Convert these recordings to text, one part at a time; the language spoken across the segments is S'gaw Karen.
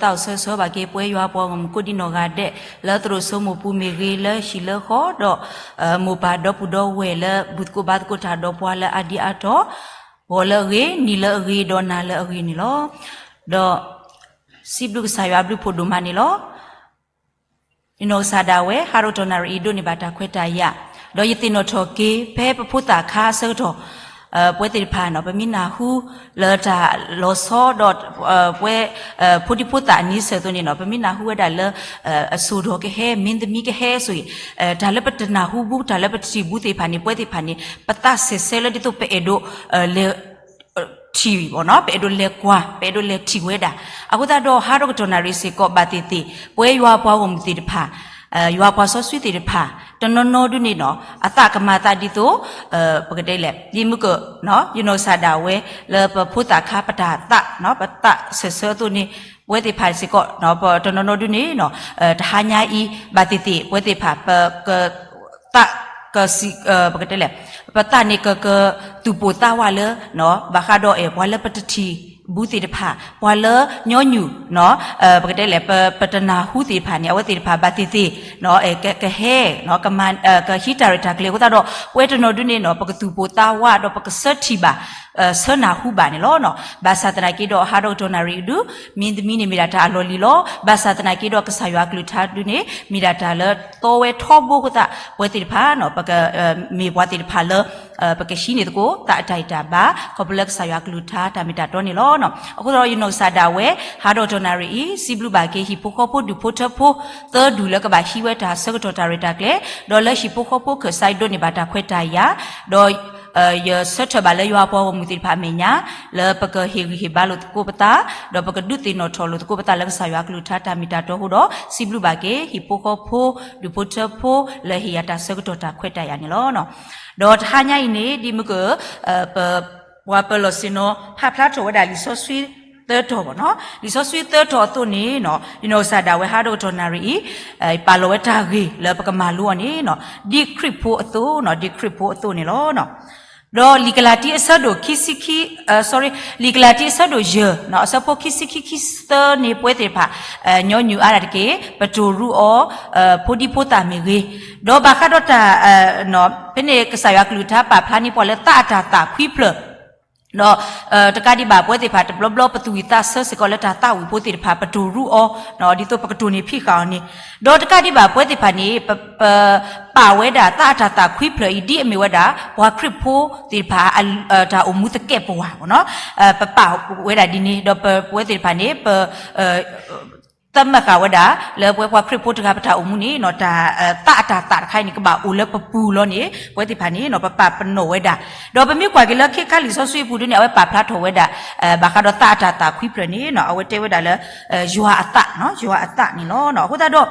ပှၤလၢအအိၣ်သးအိၣ်ဆၢဆၢဘၣ်က့ၤ ပဝဲယွၤပှၤဂီၢ်မုၢ်ကိးဒံနီၢ်ဂၤဒဲး လၢသရိာ်စိမိၢ်ပူၤမ့ၢ်ဂ့ၤ လၢဟံၣ်လၢဃီဒီး မိၢ်ပၢ်ဒီပုၢ်ဒီဝဲၢ်လၢဘူးသကိးဘါသကိးတၢ်ဒီးပှၤလၢအဒံအါတီၤ ဂီၤလၢအဂ့ၤ နံၤလၢအဂ့ၤ ဒီးနၤလၢအဂ့ၤန့ၣ်လီၤ. ဒီး စံးဘျုးကစၢ်ယွၤအဘျုးဖှိၣ်ဒိၣ်မးန့ၣ်လီၤ. ယနီၢ်ကစၢ်ဒၣ်ဝဲ ဟးဒီးကတီၢ်နၣ်ရံၣ်အံၤဒိးန့ၢ်ဘၣ်တၢ်ခွဲးတၢ်ယာ်, ဒီးယသ့ၣ်နီၣ်ထီၣ်က့ၤ ဖဲပဖိသၣ်ခါအဆၢကတီၢ် ပဝဲသ့ၣ်တဖၣ်နီၤ ပမ့ၢ်နၢ်ဟူလၢတၢ်လီၤဆီဒီး ပဝဲ ဖိဒံဖိသၣ်အနံၤဆၢၣ်အသိးန့ၣ်နီၤ ပမ့ၢ်နၢ်ဟူဝဲဒၣ်လၢ အစိၢ်ဒီးကဟဲ မ့ၢ်သမံကဟဲအသိးအံၤ တၢ်လၢပတနၢ်ဟူဘူး တၢ်လၢပတထံၣ်ဘူးသ့ၣ်တဖၣ်န့ၣ် ပဝဲသ့ၣ်တဖၣ်န့ၣ် ပသးစဲးဆၢလၢဒ်သိးပအဲၣ်ဒိး လဲၤ ထံၣ်ဘၣ်နီၤ ပအဲၣ်ဒိးလဲၤကွၢ် ပအဲၣ်ဒိးလဲၤထံၣ်ဝဲဒၣ်. အဃိသတးဒီး ဟးဒီးကတီၢ်နၣ်ရံၣ်စ့ၢ်ကီး ဘၣ်သ့ၣ်သ့ၣ် ပဝဲယွၤပှၤဂီၢ်မုၢ်သ့ၣ်တဖၣ် ယွၤပှၤစီဆှံသ့ၣ်တဖၣ် တနီၤနီၤဒုန့ၣ်နီၤ အသးကမၤသးဒ်သိး ပကတဲလဲၣ် ဒ်မုၢ်က ယနီၢ်ကစၢ်ဒၣ်ဝဲ လၢပဖိသၣ်ခါပတၢ်သး ပသးစဲးဆၢအသိးန့ၣ် ပဝဲသ့ၣ်တဖၣ်စ့ၢ်ကီး တနီၤနီၤဒုန့ၣ်နီၤ တဟါညါအံၤ ဘၣ်သ့ၣ်သ့ၣ် ပဝဲသ့ၣ်တဖၣ် ပက သး ကစံး ပကတဲလဲၣ် ပသးန့ၣ် ကကသူၣ်ပိၢ်သးဝးလၢ ဘၣ်ဃးဒီးအဲၣ်ပှၤလၢပတထံၣ်ဘူးသ့ၣ်တဖၣ် ပှၤလၢညီနုၢ် ပကတဲလဲၣ် ပတနၢ်ဟူသ့ၣ်တဖၣ်န့ၣ် အဝဲသ့ၣ်တဖၣ်ဘၣ်သ့ၣ်သ့ၣ် ကဟဲ ကဟံးတၢ်ရဲၣ်တၢ်ကျဲၤအဃိသတးဒီး ပဝဲတနီၤဒုန့ၣ်နီၤ ပကသူၣ်ပိၢ်သးဝးဒီးပကဆၢထံၣ်ဘၣ် ဆၢနၢ်ဟူဘၣ်န့ၣ်လီၤ. ဘၣ်ဆၣ်သနာ်က့ဒီး ဟးဒီးကတီၢ်နၣ်ရံၣ်အံၤဒု မ့ၢ်သမံန့ၣ် မ့ၢ်ဒၣ်တၢ်အလီၢ်လံၤလီၤ. ဘၣ်ဆၣ်သနာ်က့ဒီး ကစၢ်ယွၤအကလုၢ်ကထါဒုန့ၣ် မ့ၢ်ဒၣ်တၢ်လၢသီဝဲထီဘိအဃိသတး ပဝဲသ့ၣ်တဖၣ်နီၤ ပက မ့ၢ်ပှၤသ့ၣ်တဖၣ်လၢ ပကဟံးန့ၢ်သကိး သးအတၢ်အံၣ်တၢ်ဘၣ် ခီဖျိလၢကစၢ်ယွၤအကလုၢ်ကထါတၢ်မ့ၢ်တၢ်တီန့ၣ်လီၤ. အဃိသတးဒီး ယနီၢ်ကစၢ်ဒၣ်ဝဲ ဟးဒီးကတီၢ်နၣ်ရံၣ်အံၤ စံးဘျုးဘၣ်က့ၤ ဟံၣ်ဖိဃီဖိဒူၣ်ဖိထၢဖိ သၢဒူၣ်လၢကဘၣ်ဟံးဝဲတၢ်ဆၢကတီၢ် တၢ်ရဲၣ်တၢ်ကျဲၤ ဒီးလၢဟံၣ်ဖိဃီဖိခၢၣ်စးအံၤဒိးန့ၢ်ဘၣ်တၢ်ခွဲးတၢ်ယာ် ဒီး ယဆၢထၢၣ်ဘၣ်လၢယွၤအပှၤဂီၢ်မုၢ်သ့ၣ်တဖၣ်အမဲာ်ညါ လၢပကဟ့ၣ်ဂံၢ်ဟ့ၣ်ဘါလိာ်သကိးပသး ဒီးပကဒုးသ့ၣ်နီၣ်ထီၣ်လိာ်သကိးပသးလၢကစၢ်ယွၤအကလုၢ်ကထါတၢ်မ့ၢ်တၢ်တီအဃိဒီး စံးဘျုးဘၣ်က့ၤ ဟံၣ်ဖိဃီဖိ ဒူၣ်ဖိထၢဖိ လၢဟ့ၣ်ယၤတၢ်ဆၢကတီၢ်တၢ်ခွဲးတၢ်ယာ်န့ၣ်လီၤ. ဒီးတဟါညါအံၤန့ၣ် ဒ်မုၢ်က ပ ပှၤပၢၤလီၢ်ဆ့ၣ်နီၤ ဖးဖျါထီၣ်ဝဲဒၣ်လံာ်စီဆှံသၢတီၤဘၣ်နီၤ. လံာ်စီဆှံသၢတီၤအသိးန့ၣ်နီၤ ယနီၢ်ကစၢ်ဒၣ်ဝဲဟးဒီးကတီၢ်နၣ်ရံၣ်အံၤ ပာ်လီၤဝဲတၢ်ဂ့ၢ်လၢပကမၤလိအီၤန့ၣ်နီၤ ဒ်ခရံာ်ဖိအသိးနီၤ ဒ်ခရံာ်ဖိအသိးန့ၣ်လီၤ. ဒီးလံာ်ကလၤတံအဆၢဒိၣ်ခံဆံခံ sorry လံာ်ကလၤတံအဆၢဒိၣ်ယဲၢ်နီၤ အဆၢဖိခံဆံခံခံဆံသၢန့ၣ် ပဝဲသ့ၣ်တဖၣ် ညီနုၢ်အါဒၣ်တက့ၢ် ပတိၢ်ရူးအီၤ ဖိဒံဖိသၣ်မ့ၢ်ဂ့ၤ, ဒီးဘၣ်ဃးဒီးတၢ် ဖဲန့ၣ် ကစၢ်ယွၤကလုၢ်ကထါပာ်ဖျါန့ၢ်ပှၤလၢသးအတၢ်သးခွံဖျၢၣ်, ဒီး တကးဒံးဘၣ် ပဝဲသ့ၣ်တဖၣ်တဘျီဘျီ ပသူၣ်ဝံၣ်သးဆၢစ့ၢ်ကီးလၢတၢ်သးဝံၣ်ဖိသ့ၣ်တဖၣ် ပတိၢ်ရူးအီၤ ဒ်သိးပကတိၢ်န့ၢ်ဖံးဃာ်အီၤန့ၣ်, ဒီးတကးဒံးဘၣ် ပဝဲသ့ၣ်တဖၣ်န့ၣ် ပ ပ ပာ်ဝဲဒၣ်သးအတၢ်သးခွံဖျၢၣ်အံၤ ဒ်အမ့ၢ်ဝဲဒၣ် ပှၤခရံာ်ဖိသ့ၣ်တဖၣ် တၢ်အိၣ်မူသကဲးပဝးနီၤ, ပပာ်ဝဲဒၣ်ဒ်န့ၣ် ဒီးပဝဲသ့ၣ်တဖၣ်န့ၣ် ပ သးမၢဃာ်ဝဲဒၣ် လၢပဝဲပှၤခရံာ်ဖိတဂၤပတၢ်အိၣ်မူန့ၣ်နီၤ တၢ် သးအတၢ်သးတခါအံၤန့ၣ် ကဘၣ်အိၣ်လၢပပူၤလီၤန့ၣ် ပဝဲသ့ၣ်တဖၣ်န့ၣ်နီၤ ပပာ်ပနီၣ်ဝဲဒၣ်, ဒီးပမ့ၢ်ကွၢ်က့ၤလၢခ့ခါလံာ်စီဆှံအပူၤဒ်န့ၣ် အဝဲပာ်ဖျါထီၣ်ဝဲဒၣ် ဘၣ်ဃးဒီးသးအတၢ်သးခွံဖျၢၣ်န့ၣ်နီၤ အဝဲတဲဝဲဒၣ်လၢ ယွၤအသးနီၤ ယွၤအသးန့ၣ်လီၤ. အဃိသတးဒီး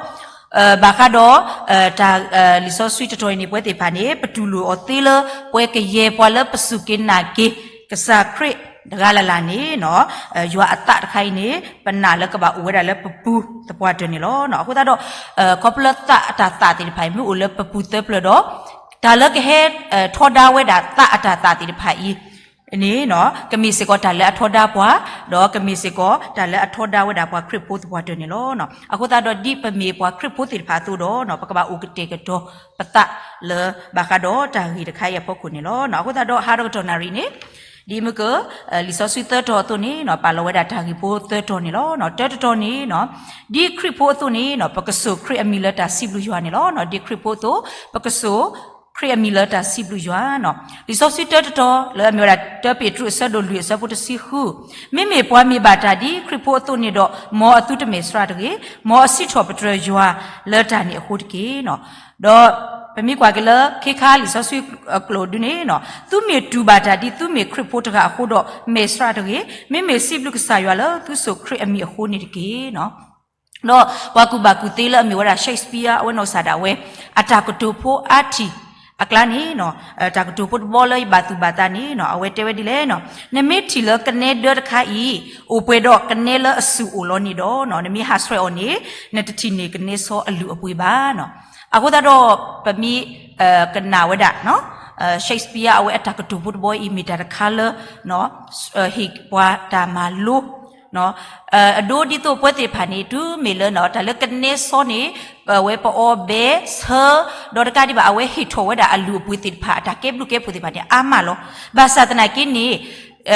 ဘၣ်ဃးဒီး တၢ် လံာ်စီဆှံတတီၤအံၤန့ၣ် ပဝဲသ့ၣ်တဖၣ်န့ၣ် ပတူၢ်လိာ်အီၤသ့လၢ ပဝဲကယဲၢ်ပှၤလၢပစူၢ်က့ၤနာ်က့ၤ ကစၢ်ခရံာ်တဂၤလၢ်လၢ်န့ၣ်နီၤ ယွၤအသးတခါအံၤန့ၣ် ပနာ်လၢကဘၣ်အိၣ်ဝဲဒၣ်လၢပပူၤသပှၢ်တၢၢ်န့ၣ်လီၤ. အဃိသတးဒီး ခီဖျိလၢသးအတၢ်သးသ့ၣ်တဖၣ်အံၤ မ့ၢ်အိၣ်လၢပပူၤသၢဖျၢၣ်ဒီး တၢ်လၢကဟဲ ထီဒါဝဲဒၣ်သးအတၢ်သးသ့ၣ်တဖၣ်အံၤ န့ၣ် ကမ့ၢ်စ့ၢ်ကီးတၢ်လၢအထီဒါပှၤ, ဒီးကမ့ၢ်စ့ၢ်ကီးတၢ်လၢအထီဒါဝဲဒၣ်ပှၤခရံာ်ဖိသပှၢ်တၢၢ်န့ၣ်လီၤ. အဃိသတးဒီးဒ်ပမ့ၢ်ပှၤခရံာ်ဖိသ့ၣ်တဖၣ်အသိးဒီး ပကဘၣ်အိၣ်ကတဲာ်ကတီၤပသးလၢဘၣ်ဃးဒီးတၢ်ဂ့ၢ်တခါအံၤအဖီခိၣ်န့ၣ်လီၤ. အဃိသတးဒီးဟးဒီးကတီၢ်နၣ်ရံၣ်န့ၣ် ဒ်မုၢ်က လံာ်စီဆှံသၢတီၤအသိးန့ၣ် ပာ်လီၤဝဲဒၣ်တၢ်ဂ့ၢ်ဖိသၢတီၤန့ၣ်လီၤ. တၢတတီၤန့ၣ် ဒ်ခရံာ်ဖိအသိးန့ၣ် ပကစိာ်ခရံာ်အမံၤလၢတၢ်စံးဘျုးယွၤန့ၣ်လီၤ. ဒ်ခရံာ်ဖိအသိး ပကစိာ် ခရံာ်အမံၤလၢတၢ်စံးဘျုးယွၤနီၤ. လံာ်စီဆှံတၢတတီၤလၢအမ့ၢ်ဝဲဒၣ် တၢပ့းတရူးအဆၢဒိၣ်လွံၢ်အဆၢဖိတဆံဃု, မ့မ့ၢ်ပှၤမ့ၢ်ဘၣ်တၢ်ဒ်ခရံာ်ဖိအသိးန့ၣ်ဒီး မ်အသုတမဲာ်ဆှးတဂ့ၤ, မ်အစံးထီၣ်ပတြၢၤယွၤလၢတၢ်န့ၣ်အဃိတက့ၢ်နီၤ. ဒီးပမ့ၢ်ကွၢ်က့ၤလၢခ့ခါလံာ်စီဆှံအကျိာ်ဒုန့ၣ်နီၤ, သုမ့ၢ်တူၢ်ဘၣ်တၢ်ဒ်သုမ့ၢ်ခရံာ်ဖိတဂၤအဃိဒီး မဲာ်ဆှးတဂ့ၤ, မ့မ့ၢ်စံးဘျုးကစၢ်ယွၤလၢသုစိာ်ခရံာ်အမံၤအဃိန့ၣ်တက့ၢ်နီၤ. ဒီးပှၤကူၣ်ဘၣ်ကူၣ်သ့လၢအမ့ၢ်ဝဲဒၣ် Shakespeare အဝဲနီၢ်ကစၢ်ဒၣ်ဝဲ အတၢ်ကတိၤဖိအါထံၣ်အကျါန့ၣ်နီၤ, တၢ်ကတိၤဖိတဘီလၢယဘၣ်သူၣ်ဘၣ်သးန့ၣ်နီၤ, အဝဲတဲဝဲဒ်လဲၣ်နီၤ, နမ့ၢ်ထံၣ်လၢကနဲဒၢတခါအံၤ အိၣ်ပှဲၤဒီးကနဲလၢအစုၣ်အိၣ်လီၤန့ၣ်ဒီးနီၤ, နမ့ၢ်ဟးဆှဲးအီၤန့ၣ် နတထံၣ်န့ၢ်ကနဲစီအလုၢ်အပှ့ၤဘၣ်နီၤ. အဃိသတးဒီး ပမ့ၢ် ကနၣ်ဝဲဒၣ် Shakespeare အဝဲအတၢ်ကတိၤဖိတဘီအံၤ မ့ၢ်တၢ်တခါလၢ ဟ့ၣ်ပှၤတၢ်မၤလိ အဒိဒ်သိးပဝဲသ့ၣ်တဖၣ်န့ၣ် တုၤမ့ၢ်လၢ တၢ်လၢကနဲစီန့ၣ် အဝဲပအီၣ်ဘဲဆၢ ဒီးတကးဒံးဘၣ် အဝဲဟ့ၣ်ထီၣ်ဝဲဒၣ်အလုၢ်အပှ့ၤသ့ၣ်တဖၣ် အတၢ်ကဲဘျုးကဲဖှိၣ်သ့ၣ်တဖၣ်န့ၣ် အါမးလီၤ. ဘၣ်ဆၣ်သနာ်က့န့ၣ်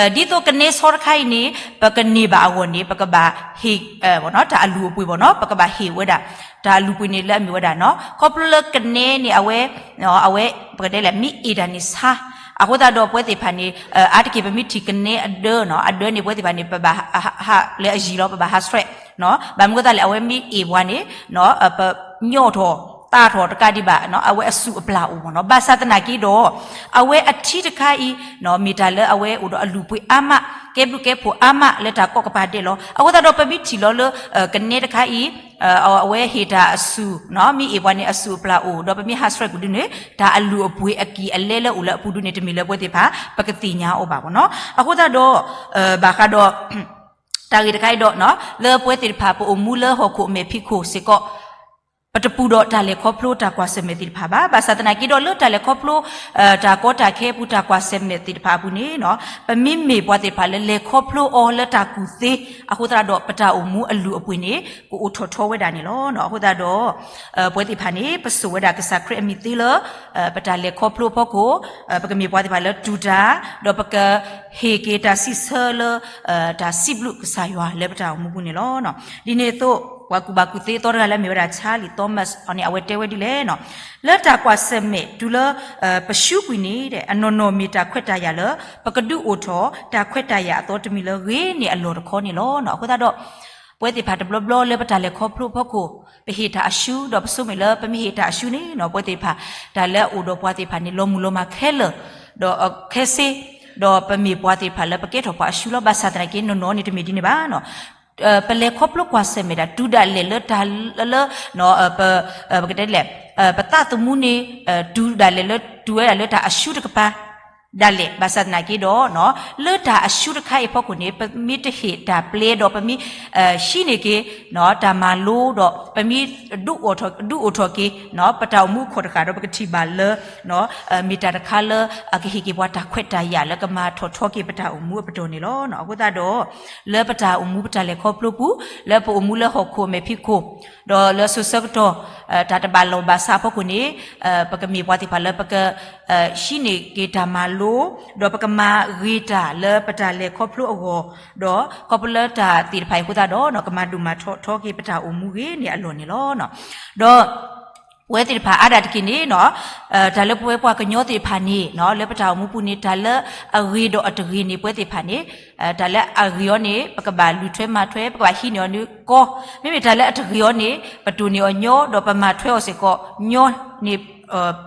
ဒ်သိးကနဲစီတခါအံၤန့ၣ် ပကန့ၢ်ဘၣ်အဂီၢ်န့ၣ် ပကဘၣ်ဟ့ၣ် တၢ်အလုၢ်အပှ့ၤဘၣ်နီၤ ပကဘၣ်ဟ့ၣ်ဝဲဒၣ် တၢ်အလုၢ်အပှ့ၤန့ၣ်လၢအမ့ၢ်ဝဲဒၣ်နီၤ ခီဖျိလၢကနဲန့ၣ် အဝဲ အဝဲ ပကတဲလဲၣ် မ့ၢ်အ့ၣ်တၢ်န့ၣ်ဆါ, အဃိသတးဒီးပဝဲသ့ၣ်တဖၣ်န့ၣ် အါတက့ၢ်ပမ့ၢ်ထံၣ်ကနဲအဒၢနီၤ အဒၢန့ၣ် ပဝဲသ့ၣ်တဖၣ်န့ၣ် ပဘၣ်ဟးလၢအယံၤလီၤ ပဘၣ်ဟးဆှဲး, ဘၣ်မနုၤအဃိသတးလဲၣ် အဝဲမ့ၢ်အ့ၣ်ပှၤန့ၣ် ပညီၣ်ထီၣ်သးထီၣ်တကးဒံးဘၣ် အဝဲအစုၣ်အပျၢ်အိၣ်မ့ၢ်နီၤ ဘၣ်ဆၣ်သနာ်က့ဒီး အဝဲအထံတခါအံၤ မ့ၢ်တၢ်လၢအဝဲအိၣ်ဒီးအလုၢ်အပှ့ၤအါမး ကဲဘျုးကဲဖှိၣ်အါမးလၢတၢ်ကိးကပၤဒဲးလီၤ. အဃိသတးဒီးပမ့ၢ်ထံၣ်လီၤလၢ ကနဲတခါအံၤ အဝဲဟ့ၣ်တၢ်အစုၣ် မ့ၢ်အ့ၣ်ပှၤန့ၣ် အစုၣ်အပျၢ်အိၣ် ဒီးပမ့ၢ်ဟးဆှဲးကွံာ်ဒုန့ၣ် တၢ်အလုၢ်အပှ့ၤအကံၢ်အလဲလၢအိၣ်လၢအပူၤဒုန့ၣ် တမ့ၢ်လၢပဝဲသ့ၣ်တဖၣ် ပကသ့ၣ်ညါအီၤဘၣ်မ့ၢ်နီၤ အဃိသတးဒီး ဘၣ်ဃးဒီး တၢ်ဂ့ၢ်တခါအံၤဒီး လၢပဝဲသ့ၣ်တဖၣ် ပအိၣ်မူလၢဟီၣ်ခိၣ်အမဲာ်ဖံးခိၣ်စ့ၢ်ကီး ပတပူၤဒီးတၢ်လဲၤခီဖျိတၢ်ကွၢ်ဆၢၣ်မဲာ်သ့ၣ်တဖၣ်ဘၣ်. ဘၣ်ဆၣ်သနာ်က့ဒီးလၢတၢ်လဲၤခီဖျိ တၢ်ကီတၢ်ခဲအပူၤ တၢ်ကွၢ်ဆၢၣ်မဲာ်သ့ၣ်တဖၣ်အပူၤန့ၣ် ပမ့မ့ၢ်ပှၤသ့ၣ်တဖၣ်လၢလဲၤခီဖျိအီၤလၢတၢ်ကူၣ်သ့ အဃိသတးဒီးပတၢ်အိၣ်မူအလုၢ်အပှ့ၤန့ၣ် ကအိၣ်ထီၣ်ထီဝဲဒၣ်န့ၣ်လီၤ. အဃိသတးဒီး ပဝဲသ့ၣ်တဖၣ်န့ၣ် ပစိာ်ဝဲဒၣ်ကစၢ်ခရံာ်အမံၤသ့လၢ ပတၢ်လဲၤခီဖျိအဖီခိၣ် ပကမ့ၢ်ပှၤသ့ၣ်တဖၣ်လၢတူၢ်တၢ် ဒီးပကဟ့ၣ်က့ၤတၢ်စံးဆၢလၢ တၢ်စံးဘျုးကစၢ်ယွၤလၢပတၢ်အိၣ်မူပူၤန့ၣ်လီၤ. ဒ်န့ၣ်အသိး ပှၤကူၣ်ဘၣ်ကူၣ်သ့အသီတဂၤလၢအမ့ၢ်ဝဲဒၣ် Charlie Thomas အီၤန့ၣ် အဝဲတဲဝဲဒ်လဲၣ် လၢတၢ်ကွၢ်ဆၢၣ်မဲာ်တုၤလၢ ပရှုံးကွံာ်န့ၣ် အနီၢ်နီၢ်မ့ၢ်တၢ်ခွဲးတၢ်ယာ်လၢ ပကဒုးအိၣ်ထီၣ်တၢ်ခွဲးတၢ်ယာ်အသီတမံၤလၢဂ့ၤန့ၢ်အလီၢ်တခီန့ၣ်လီၤ. အဃိသတးဒီး ပဝဲသ့ၣ်တဖၣ်တဘျီဘျီလၢပတၢ်လဲၤခီဖျိအဖီခိၣ် ပဟ့ၣ်တၢ်အရှုံး ဒီးပဆိကမိၣ်လၢပမ့ၢ်ဟ့ၣ်တၢ်အရှုံးန့ၣ် ပဝဲသ့ၣ်တဖၣ် တၢ်လၢအအိၣ်ဒီးပှၤသ့ၣ်တဖၣ်န့ၣ် လီၤမုၢ်လီၤမၢ်ခဲလၢာ် ဒီးခဲစ့ ဒီးပမ့ၢ်ပှၤသ့ၣ်တဖၣ်လၢပကဲထီၣ်ပှၤအရှုံးလီၤ. ဘၣ်ဆၣ်သနာ်က့ နီၢ်နီၢ်န့ၣ်တမ့ၢ်ဒ်န့ၣ်ဘၣ် ပလဲၤခီဖျိကွၢ်ဆၢၣ်မဲာ်ဒၣ် တုၤဒၣ်လဲာ်လၢတၢ်လၢ ပကတဲလဲၣ် ပသးသမူန့ၣ် တုၤဒၣ်လဲာ်လၢ တုၤဝဲဒၣ်လၢတၢ်အရှုံးတကပၤ ဒၣ်လဲာ် ဘၣ်ဆၣ်သနာ်က့ဒီး လၢတၢ်အရှုံးတခါအံၤအဖီခိၣ်န့ၣ် ပမ့ၢ်တဟ့ၣ်တၢ်ပျဲဒီးပမ့ၢ် ဟံးန့ၢ်က့ၤ တၢ်မၤလိဒီး ပမ့ၢ်ဒုးအိၣ်ထီၣ်က့ၤ ပတၢ်အိၣ်မူအခီၣ်တဃၣ်ဒီး ပကထံၣ်ဘၣ်လၢ မ့ၢ်တၢ်တခါလၢ အကဟ့ၣ်က့ၤပှၤတၢ်ခွဲးတၢ်ယာ်လၢကမၤထီၣ်ထီက့ၤပတၢ်အိၣ်မူအပတီၢ်န့ၣ်လီၤ. အဃိသတးဒီး လၢပတၢ်အိၣ်မူပတၢ်လဲၤခီဖျိပူၤ လၢပအိၣ်မူလၢဟီၣ်ခိၣ်အမဲာ်ဖံးခိၣ် ဒီးလၢစိၤဆၢကတီၢ် တၢ်တဘၣ်လီၢ်ဘၣ်စးအဖီခိၣ်န့ၣ် ပကမ့ၢ်ပှၤသ့ၣ်တဖၣ်လၢပက ဟံးန့ၢ်က့ၤတၢ်မၤလိ ဒီးပကမၤဂ့ၤတၢ်လၢပတၢ်လဲၤခီဖျိအဂီၢ် ဒီးခီဖျိလၢတၢ်သ့ၣ်တဖၣ်အံၤအဃိသတးဒီး ကမၤဒိၣ်မၤထီၣ်ထီက့ၤပတၢ်အိၣ်မူဂ့ၤန့ၢ်အလီၢ်န့ၣ်လီၤ. ဒီး ပဝဲသ့ၣ်တဖၣ်အါဒၣ်တက့ၢ်န့ၣ် တၢ်လၢပဝဲပှၤကညီသ့ၣ်တဖၣ်န့ၣ် လၢပတၢ်အိၣ်မူပူၤန့ၣ် တၢ်လၢအဂ့ၤဒီးအတဂ့ၤန့ၣ် ပဝဲသ့ၣ်တဖၣ်န့ၣ် တၢ်လၢအဂ့ၤအီၤန့ၣ် ပကဘၣ်လူၤထွဲမၤထွဲ ပကဘၣ်ဟံးန့ၢ်အီၤန့ၣ်ကီ, မ့မ့ၢ်တၢ်လၢအတဂ့ၤအီၤန့ၣ် ပတိၢ်န့ၢ်အီၤညီ ဒီးပမၤထွဲအီၤစ့ၢ်ကီးညီန့ၣ်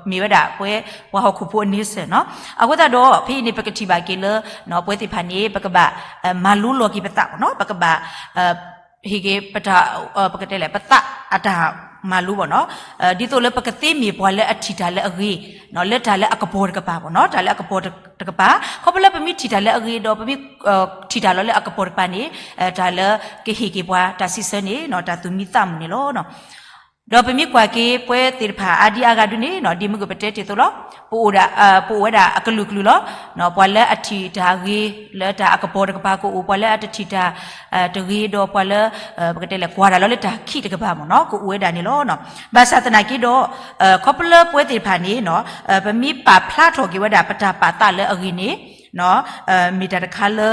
မ့ၢ်ဝဲဒၣ်ပဝဲပှၤဟီၣ်ခိၣ်ဖိအန့ဆၢၣ်နီၤ. အဃိသတးဒီး ဖဲအံၤန့ၣ် ပကထံၣ်ဘၣ်က့ၤလၢ ပဝဲသ့ၣ်တဖၣ်န့ၣ် ပကဘၣ် မၤလိလီၤက့ၤပသးနီၤ, ပကဘၣ် ဟ့ၣ်က့ၤပတၢ် ပကတဲလဲၣ် ပသးအတၢ်မၤလိဘၣ်နီၤ, ဒ်သိးလၢပကသ့မ့ၢ်ပှၤလၢအထံၣ်တၢ်လၢအဂ့ၤ လၢတၢ်လၢအကပီၤတကပၤဘၣ်နီၤ, တၢ်လၢအကပီၤတကပၤ, ခီဖျိလၢပမ့ၢ်ထံၣ်တၢ်လၢအဂ့ၤဒီး ပမ့ၢ်ထံၣ်တၢ်လီၤလၢအကပီၤတကပၤန့ၣ် တၢ်လၢကဟ့ၣ်က့ၤပှၤတၢ်စံးဆၢန့ၣ် တၢ်သူၣ်မံသးမုာ်န့ၣ်လီၤ. ဒီးပမ့ၢ်ကွၢ်က့ၤပဝဲသ့ၣ်တဖၣ်အါဒံအါဂၤဒုန့ၣ် ဒ်မုၢ်ကပတဲတ့ၢ်အသိးလီၤ, ပအိၣ်ဒၣ် ပအိၣ်ဝဲဒၣ်အကလုာ်ကလုာ်လီၤ. ပှၤလၢအထံၣ်တၢ်ဂ့ၤလၢတၢ်အကပီၤတကပၤကအိၣ်, ပှၤလၢအတထံၣ်တၢ်တဂ့ၤဒီးပှၤလၢ ပကတဲလဲၣ် ကွၢ်တၢ်လီၤလၢတၢ်ခံးတကပၤမ့ၢ်နီၤ ကအိၣ်ဝဲဒၣ်န့ၣ်လီၤ. ဘၣ်ဆၣ်သနာ်က့ဒီး ခီဖျိလၢပဝဲသ့ၣ်တဖၣ်န့ၣ် ပမ့ၢ်ပာ်ဖျါထီၣ်က့ၤဝဲဒၣ်ပတၢ်ပာ်သးလၢအဂ့ၤန့ၣ် မ့ၢ်တၢ်တခါလၢ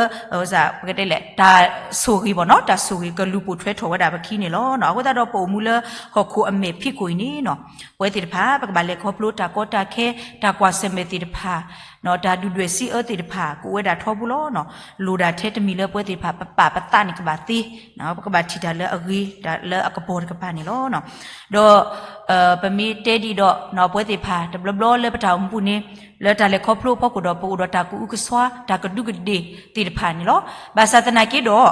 ပကတဲလဲၣ် တၢ်ဆိၣ်ဂ့ၤဘၣ်နီၤ, တၢ်ဆိၣ်ဂ့ၤကလူၤပိာ်ထွဲထီၣ်ဝဲဒၣ်ပခံန့ၣ်လီၤ. အဃိသတးဒီးပအိၣ်မူလၢဟီၣ်ခိၣ်အမဲာ်ဖံးခိၣ်အံၤန့ၣ် ပဝဲသ့ၣ်တဖၣ် ပကဘၣ်လဲၤခီဖျိတၢ်ကီတၢ်ခဲ တၢ်ကွၢ်ဆၢၣ်မဲာ်သ့ၣ်တဖၣ် တၢ်ဒုၣ်ဒွဲၣ်စံးအၢသ့ၣ်တဖၣ် ကအိၣ်ဝဲဒၣ်ထီဘိလီၤ. လိၣ်ဒၣ်ထဲတမံၤလၢပဝဲသ့ၣ်တဖၣ် ပပာ်ပသးန့ၣ်ကဘၣ်သ့, ပကဘၣ်ထံၣ်တၢ်လၢအဂ့ၤ တၢ်လၢအကပီၤတကပၤန့ၣ်လီၤ. ဒီး ပမ့ၢ်တဲဒ်ဒီး ပဝဲသ့ၣ်တဖၣ် တဘျီဘျီလၢပတၢ်အိၣ်မူပူၤန့ၣ် လၢတၢ်လဲၤခီဖျိအဖီခိၣ်ဒီး ပအိၣ်ဒီးတၢ်ကအုကစွါ တၢ်ကဒူးကဒ့ၣ်သ့ၣ်တဖၣ်န့ၣ်လီၤ. ဘၣ်ဆၣ်သနာ်က့ဒီး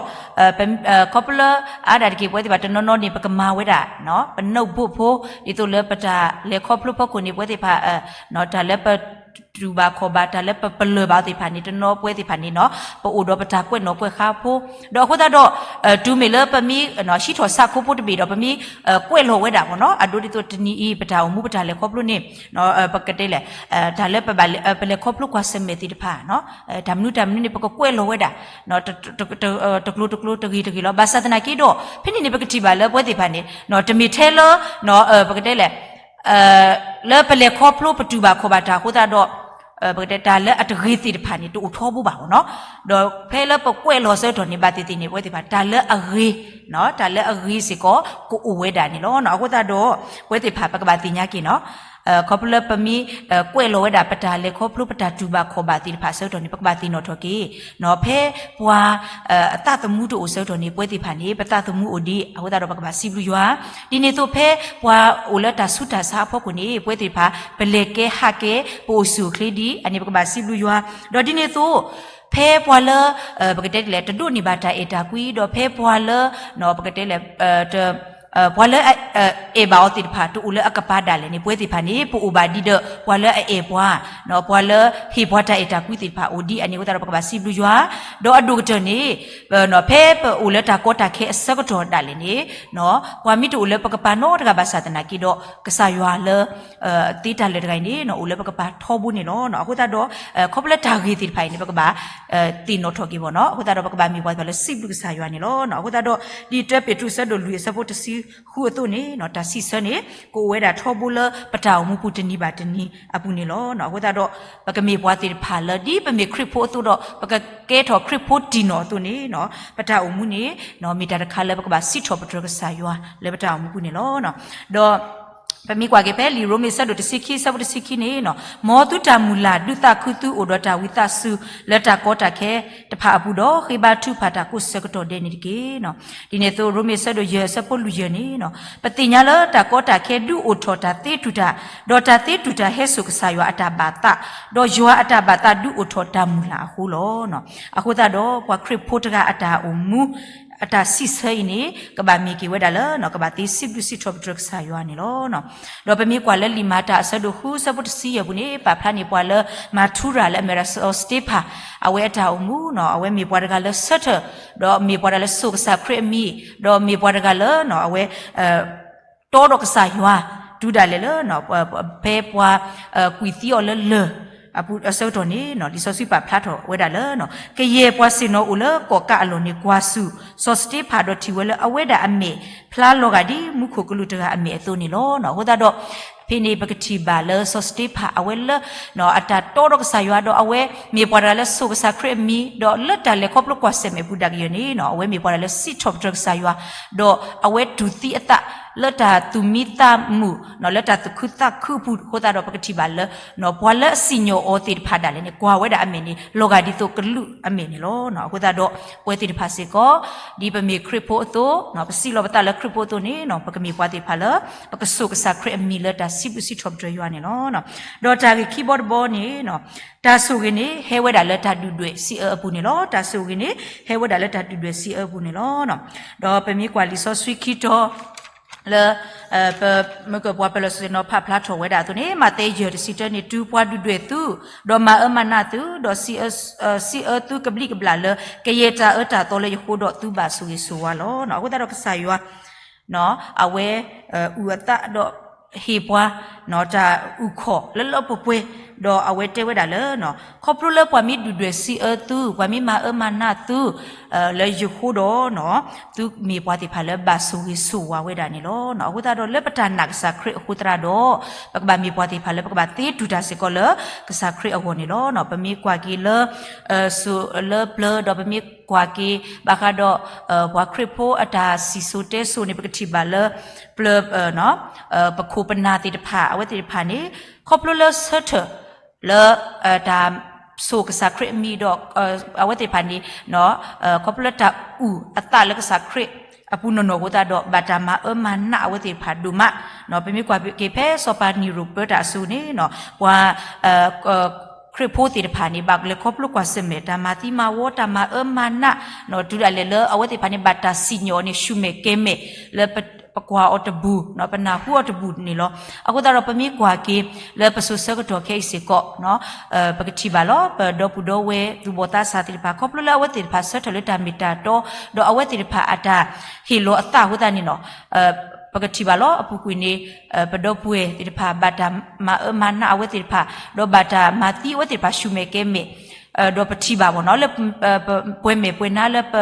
ခီဖျိလၢအါဒၣ်တက့ၢ် ပဝဲသ့ၣ်တဖၣ်တနီၤနီၤန့ၣ် ပကမၤဝဲဒၣ် ပ notebook ဖိ ဒ်သိးလၢပတၢ်လဲၤခီဖျိအဖီခိၣ်န့ၣ် ပဝဲသ့ၣ်တဖၣ် တၢ်လၢပ တူၢ်ဘၣ်ခီၣ်ဘၣ်တၢ်လၢပပလၢၢ်ဘၣ်သ့ၣ်တဖၣ်န့ၣ် တနီၤပဝဲသ့ၣ်တဖၣ်န့ၣ်နီၤ ပအိၣ်ဒီးပတၢ်ကွဲးနီၣ်ကွဲးဃါဖိ, ဒီးအဃိသတးဒီး တုၤမ့ၢ်လၢပမ့ၢ် ဟံးထီၣ်ဆၣ်ခိဖိတဘ့ၣ်ဒီး ပမ့ၢ်ကွဲးလီၤဝဲဒၣ်မ့ၢ်နီၤ အဒိဒ်သိးတနံၤအံၤ ပတၢ်အိၣ်မူပတၢ်လဲၤခီဖျိန့ၣ် ပကတဲလဲၣ် တၢ်လၢပဘၣ် ပလဲၤခီဖျိကွၢ်ဆၢၣ်မဲာ်သ့ၣ်တဖၣ် တၢ်မနုၤတၢ်မနုၤန့ၣ် ပကကွဲးလီၤဝဲဒၣ် တကျိၤတကျိၤတဂ့ၢ်တဂ့ၢ်လီၤ. ဘၣ်ဆၣ်သနာ်က့ဒီး ဖဲန့ၣ်န့ၣ် ပကထံၣ်ဘၣ်လၢပဝဲသ့ၣ်တဖၣ်န့ၣ် တမ့ၢ်ထဲလၢ ပကတဲလဲၣ် လၢပလဲၤခီဖျိပတူၢ်ဘၣ်ခီၣ်ဘၣ်တၢ်အဃိသတးဒီး ပကတဲတၢ်လၢအတဂ့ၤသ့ၣ်တဖၣ်န့ၣ် တအိၣ်ထီဘိဘၣ်မ့ၢ်နီၤ. ဒီးဖဲလၢပကွဲးလီၤအဆၢကတီၢ်န့ၣ် ဘၣ်သ့ၣ်သ့ၣ်န့ၣ် ပဝဲသ့ၣ်တဖၣ် တၢ်လၢအဂ့ၤ တၢ်လၢအဂ့ၤစ့ၢ်ကီး ကအိၣ်ဝဲဒၣ်န့ၣ်လီၤ. အဃိသတးဒီး ပဝဲသ့ၣ်တဖၣ် ပကဘၣ်သ့ၣ်ညါက့ၤနီၤ ခီဖျိလၢပမ့ၢ် ကွဲးလီၤဝဲဒၣ် ပတၢ်လဲၤခီဖျိပတၢ်တူၢ်ဘၣ်ခီၣ်ဘၣ်သ့ၣ်တဖၣ်အဆၢကတီၢ်န့ၣ် ပကဘၣ်သ့ၣ်နီၣ်ထီၣ်က့ၤ ဖဲပှၤ အသးသမူတအိၣ်အဆၢကတီၢ်န့ၣ် ပဝဲသ့ၣ်တဖၣ်န့ၣ် ပသးသမူအိၣ်ဒံး အဃိသတးဒီး ပကဘၣ်စံးဘျုးယွၤ. ဒ်န့ၣ်အသိးဖဲပှၤအိၣ်လၢတၢ်ဆူးတၢ်ဆါအဖီခိၣ်န့ၣ် ပဝဲသ့ၣ်တဖၣ် ပလဲၤကဲဟးကဲ ပအိၣ်ဆူၣ်အိၣ်ချ့ဒံး အန့ၣ်ပကဘၣ်စံးဘျုးယွၤ. ဒီးဒ်န့ၣ်အသိး ဖဲပှၤလၢ ပကတဲလဲၣ် တဒိးန့ၢ်ဘၣ်တၢ်အဲၣ်တၢ်ကွံ ဒီးဖဲပှၤလၢ ပကတဲလဲၣ် ပှၤလၢ အဲၣ်ဘၣ်အီၤသ့ၣ်တဖၣ် တအိၣ်လၢအကပၤဒၣ်လဲာ်န့ၣ် ပဝဲသ့ၣ်တဖၣ်န့ၣ် ပအိၣ်ဘၣ်ဒံးဒီး ပှၤလၢအအဲၣ်ပှၤ ပှၤလၢဟ့ၣ်ပှၤတၢ်အဲၣ်တၢ်ကွံသ့ၣ်တဖၣ်အိၣ်ဒံး အန့ၣ်အဃိသတးဒီး ပကဘၣ်စံးဘျုးယွၤ. ဒီးအဒိၣ်ကတၢၢ်န့ၣ် ဖဲပအိၣ်လၢတၢ်ကီတၢ်ခဲအဆၢကတီၢ်ဒၣ်လဲာ်န့ၣ် ပှၤမ့ၢ်တအိၣ်လၢပကပၤနီတဂၤဘၣ်ဆၣ်သနာ်က့ဒီး ကစၢ်ယွၤလၢ သ့တၢ်လၢာ်တဂၤအံၤန့ၣ် အိၣ်လၢပကပၤထီဘိန့ၣ်လီၤ. အဃိသတးဒီး ခီဖျိလၢတၢ်ဂ့ၤသ့ၣ်တဖၣ်အံၤန့ၣ် ပကဘၣ် သ့ၣ်နီၣ်ထီၣ်က့ၤဘၣ်နီၤ. အဃိသတးဒီး ပကဘၣ်မ့ၢ်ပှၤသ့ၣ်တဖၣ်လၢစံးဘျုးကစၢ်ယွၤန့ၣ်လီၤ. အဃိသတးဒီး ဒ်တၢပ့းတရူးအဆၢဒိၣ်လွံၢ်အဆၢဖိတဆံ ဃုအသိးန့ၣ် တၢ်စံးဆၢန့ၣ် ကအိၣ်ဝဲဒၣ်ထီဘိလၢပတၢ်အိၣ်မူပူၤတနံၤဘၣ်တနံၤအပူၤန့ၣ်လီၤ. အဃိသတးဒီး ပကမ့ၢ်ပှၤသ့ၣ်တဖၣ်လၢ ဒ်ပမ့ၢ်ခရံာ်ဖိအသိးဒီး ပကကဲထီၣ်ခရံာ်ဖိတံၢ်နီၣ်အသိးန့ၣ် ပတၢ်အိၣ်မူန့ၣ် မ့ၢ်တၢ်တခါလၢပကဘၣ်စံးထီၣ်ပတြၢၤကစၢ်ယွၤလၢပတၢ်အိၣ်မူပူၤန့ၣ်လီၤ. ဒီး ပမ့ၢ်ကွၢ်က့ၤဖဲလံာ်ရိမ့ၤအဆၢဒိၣ်တဆံခံ အဆၢဖိတဆံခံန့ၣ် မ်သုတၢ်မုၢ်လၢ်ဒုးသးခုသုအိၣ်ဒီးတၢ်ဝံသးစူၤ လၢတၢ်ကီတၢ်ခဲတဖၣ်အပူၤဒီး ဃ့ဘါထုကဖၣ်တၢ်ကိးဆၢကတီၢ်ဒဲးန့ၣ်တက့ၢ်. ဒ်န့ၣ်အသိး ရိမ့ၤအဆၢဒိၣ်ယဲၢ်အဆၢဖိလွံၢ်ယဲၢ်န့ၣ် ပသ့ၣ်ညါလၢတၢ်ကီတၢ်ခဲဒုးအိၣ်ထီၣ်တၢ်သ့တူၢ်တၢ်, ဒီးတၢ်သ့တူၢ်တၢ်ဟဲစိာ်ကစၢ်ယွၤအတၢ်ဘၣ်သး, ဒီးယွၤအတၢ်ဘၣ်သးဒုးအိၣ်ထီၣ်တၢ်မုၢ်လၢ်အဃိလီၤ. အဃိသတးဒီး ပှၤခရံာ်ဖိတဂၤအတၢ်အိၣ်မူ အတၢ်စံးဆၢအံၤန့ၣ် ကဘၣ်မ့ၢ်က့ၤဝဲဒၣ်လၢ ကဘၣ်သ့စံးဘျုးစံးထီၣ်ပတြၢၤကစၢ်ယွၤန့ၣ်လီၤ. ဒီးပမ့ၢ်ကွၢ်လၢလံာ်မၤတၢ်အဆၢဒိၣ်ဃုအဆၢဖိတဆံယဲၢ်ပူၤန့ၣ် ပာ်ဖျါန့ၢ်ပှၤလၢ မၤထူရၤလၢအမ့ၢ်ဝဲဒၣ်စီၤစတ့ဖၣ် အဝဲအတၢ်အိၣ်မူ အဝဲမ့ၢ်ပှၤတဂၤလၢဆၢထၢၣ် ဒီးမ့ၢ်ပှၤတဂၤလၢစိာ်ကစၢ်ခရံာ်အမံၤ ဒီးမ့ၢ်ပှၤတဂၤလၢ အဝဲ တီဒီးကစၢ်ယွၤ တုၤဒၣ်လဲာ်လၢ ဖဲပှၤ ကွံာ်သံအီၤလၢလၢၢ် အဆၢကတီၢ်န့ၣ် လံာ်စီဆှံပာ်ဖျါထီၣ်ဝဲဒၣ်လၢ ကယဲၢ်ပှၤဆ့ၣ်နီၤအိၣ်လၢကီၣ်ကးအလီၢ်န့ၣ် ကွၢ်ဆူၣ် စီၤစတ့ဖၣ်ဒီးထံၣ်ဝဲလၢအဝဲဒၣ်အမဲာ် ဖျါလီၤဂာ်ဒ်မူခိၣ်ကလူးတဂၤအမဲာ်အသိးန့ၣ်လီၤ. အဃိသတးဒီး ဖဲန့ၣ်ပကထံၣ်ဘၣ်လၢစီၤစတ့ဖၣ်အဝဲလၢ အတၢ်တီဒီးကစၢ်ယွၤ ဒီးအဝဲမ့ၢ်ပှၤတဂၤလၢစိာ်ကစၢ်ခရံာ်အမံၤ ဒီးလၢတၢ်လဲၤခီဖျိကွၢ်ဆၢၣ်မဲာ်ပူၤဒၣ်ကယဲၢ်န့ၣ် အဝဲမ့ၢ်ပှၤတဂၤလၢစံးထီၣ်ပတြၢၤကစၢ်ယွၤ ဒီးအဝဲတူၢ်သံအသးလၢတၢ်သူၣ်မံသးမုာ် လၢတၢ်သူၣ်ခုသးခုအပူၤအဃိသတးဒီး ပကထံၣ်ဘၣ်လၢ ပှၤလၢအစံၣ်ညီၣ်အီၤသ့ၣ်တဖၣ်ဒၣ်လဲာ်န့ၣ် ကွၢ်ဝဲဒၣ်အမဲာ်န့ၣ် လီၤဂာ်ဒ်သိးကလူးအမဲာ်န့ၣ်လီၤ. အဃိသတးဒီး ပဝဲသ့ၣ်တဖၣ်စ့ၢ်ကီး ဒ်ပမ့ၢ်ခရံာ်ဖိအသိး ပစံးလီၤပသးလၢခရံာ်ဖိအသိးန့ၣ် ပကမ့ၢ်ပှၤသ့ၣ်တဖၣ်လၢ ပကစိာ်ကစၢ်ခရံာ်အမံၤလၢတၢ်စံးဘျုးစံးထီၣ်ပတြၢၤယွၤန့ၣ်လီၤ. ဒီးတၢ်ဂ့ၢ်ခံဘီတဘီန့ၣ် တၢ်ဆိၣ်ဂ့ၤန့ၣ် ဟဲဝဲဒၣ်လၢတၢ်ဒုၣ်ဒွဲၣ်စံးအၢအပူၤန့ၣ်လီၤ. တၢ်ဆိၣ်ဂ့ၤန့ၣ် ဟဲဝဲဒၣ်လၢတၢ်ဒုၣ်ဒွဲၣ်စံးအၢအပူၤန့ၣ်လီၤ. ဒီးပမ့ၢ်ကွၢ်လံာ်စီဆှံခံတီၤ လၢ ပမ့ၢ်ကွၢ်ပှၤပၢၤလီၢ်ဆ့ၣ်နီၤဖးဖျါထီၣ်ဝဲဒၣ်အသိးန့ၣ် မးသဲယဲၢ်တဆံတၢန့ၣ် တုၤပှၤဒုၣ်ဒွဲၣ်သု ဒီးမၤအၢမၤနးသု ဒီး စံးအၢသုကဘျံးကဘျၣ်လၢ ကယဲၢ်တၢ်အၢတၢ်သီလၢယဃိဒီးသုဘၣ်ဆိၣ်ဂ့ၤဆိၣ်ဝါလီၤ. အဃိသတးဒီးကစၢ်ယွၤ အဝဲ အုၣ်အသးဒီးဟ့ၣ်ပှၤ တၢ်အုၣ်ခီၣ်လၢလၢပှဲၤပှဲၤ ဒီးအဝဲတဲဝဲဒၣ်လၢ ခီဖျိလၢပှၤမ့ၢ်ဒုၣ်ဒွဲၣ်စံးအၢသု ပှၤမ့ၢ်မၤအၢမၤနးသု လၢယဃိဒီး သုမ့ၢ်ပှၤသ့ၣ်တဖၣ်လၢဘၣ်ဆိၣ်ဂ့ၤဆိၣ်ဝါဝဲဒၣ်န့ၣ်လီၤ. အဃိသတးဒီးလၢပတၢ်နာ်ကစၢ်ခရံာ်အဃိသတးဒီး ပကဘၣ်မ့ၢ်ပှၤသ့ၣ်တဖၣ်လၢပကဘၣ်သ့တူၢ်တၢ်စ့ၢ်ကီးလၢကစၢ်ခရံာ်အဂီၢ်န့ၣ်လီၤ. ပမ့ၢ်ကွၢ်က့ၤလၢ စိၤလၢပျၢၤ ဒီးပမ့ၢ်ကွၢ်က့ၤ ဘၣ်ဃးဒီး ပှၤခရံာ်ဖိအတၢ်စံၣ်စိၤတဲစိၤန့ၣ် ပကထံၣ်ဘၣ်လၢ ပျၢၤ ပခိၣ်ပနၢ်သ့ၣ်တဖၣ် အဝဲသ့ၣ်တဖၣ်န့ၣ် ခီဖျိလၢဆၢထၢၣ် လၢ တၢ်ဆိၣ်ကစၢ်ခရံာ်အမံၤဒီး အဝဲသ့ၣ်တဖၣ်န့ၣ် ခီဖျိလၢတၢ်အုၣ်အသးလၢကစၢ်ခရံာ်အပူၤနီၢ်နီၢ်အဃိသတးဒီး ဘၣ်တၢ်မၤအၢမၤနးအဝဲသ့ၣ်တဖၣ်ဒိၣ်မး. ပမ့ၢ်ကွၢ်က့ၤဖဲစီၤပၤနံၤရိၣ်ပၢတၢ်အစိၤန့ၣ် ပှၤ ခရံာ်ဖိသ့ၣ်တဖၣ်န့ၣ် ဘၣ်လဲၤခီဖျိကွၢ်ဆၢၣ်မဲာ် တၢ်မၤသံမၤဝီ တၢ်မၤအၢမၤနး တုၤဒၣ်လဲာ်လၢအဝဲသ့ၣ်တဖၣ်န့ၣ် ဘၣ်တၢ်စံၣ်ညီၣ်န့ၣ် ဆူၣ်မဲာ်ကဲၤမဲာ်လၢ ပကွၢ်အီၤတဘူၣ်, ပနၢ်ဟူအီၤတဘူၣ်န့ၣ်လီၤ. အဃိသတးဒီး ပမ့ၢ်ကွၢ်က့ၤလၢပစိၤဆၢကတီၢ်ခဲအံၤစ့ၢ်ကီး, ပကထံၣ်ဘၣ်လီၤ ပဒီပုၢ်ဒီဝဲၢ်သူၣ်ဘီၣ်သးစၢ်သ့ၣ်တဖၣ် ခီဖျိလၢအဝဲသ့ၣ်တဖၣ်ဆၢထၢၣ်လၢတၢ်မ့ၢ်တၢ်တီ, ဒီးအဝဲသ့ၣ်တဖၣ်အတၢ်ဟ့ၣ်လီၤအသးအဃိသတးန့ၣ်လီၤ. ပကထံၣ်ဘၣ်လီၤ အပူၤကွံာ်န့ၣ် ပဒီပုၢ်ဝဲၢ်သ့ၣ်တဖၣ် ဘၣ်တၢ်မၤအၢမၤနးအဝဲသ့ၣ်တဖၣ်, ဒီးဘၣ်တၢ်မၤသံအဝဲသ့ၣ်တဖၣ် ဆူၣ်မဲာ်ကဲမဲာ်, ဒီးပထံၣ်ဘၣ်မ့ၢ်နီၤ လၢပှဲၤမဲာ်ပှဲၤနါလၢပ